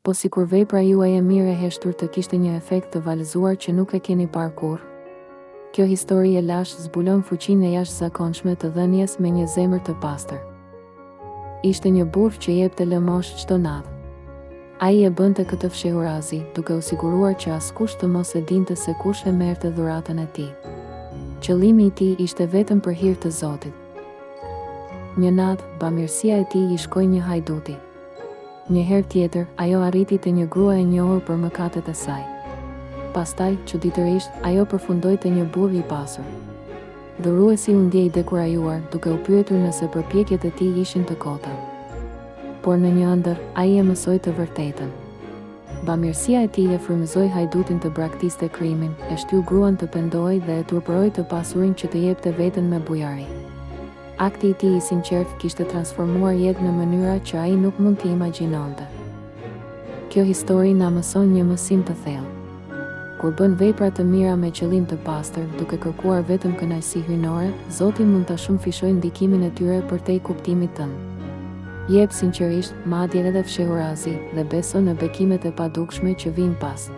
Po sikur vepra juaj e mirë e heshtur të kishte një efekt të valëzuar që nuk e keni parë kurrë? Kjo histori e lashtë zbulon fuqinë e jashtëzakonshme të dhënies me një zemër të pastër. Ishte një burrë që jepte lëmoshë çdo natë. Ai e bënte këtë fshehurazi, duke u siguruar që askush të mos e dinte se kush e merrte dhuratën e tij. Qëllimi i tij ishte vetëm për hir të Zotit. Një natë, bamirësia e tij i shkoi një hajduti. Një herë tjetër, ajo arriti te një grua e njohur për mëkatet e saj. Pastaj, çuditërisht, ajo përfundoi te një burrë i pasur. Dhuruesi u ndje i dekurajuar, duke u pyetur nëse përpjekjet e tij ishin të kota. Por në një ëndërr, ai e mësoi të vërtetën. Bamirësia e tij e frymëzoi hajdutin të braktiste krimin, e shtyu gruan të pendohej dhe e turpëroi të pasurin që të jepte veten me bujari. Akti i tij i sinqertë kishte transformuar jetë në mënyra që ai nuk mund t'i imagjinonte. Kjo histori na mëson një mësim të thellë. Kur bën vepra të mira me qëllim të pastër, duke kërkuar vetëm kënaqësi hyjnore, Zoti mund ta shumëfishojë ndikimin e tyre përtej kuptimit tënd. Jep sinqerisht, madje edhe fshehurazi, dhe beso në bekimet e padukshme që vijnë pas.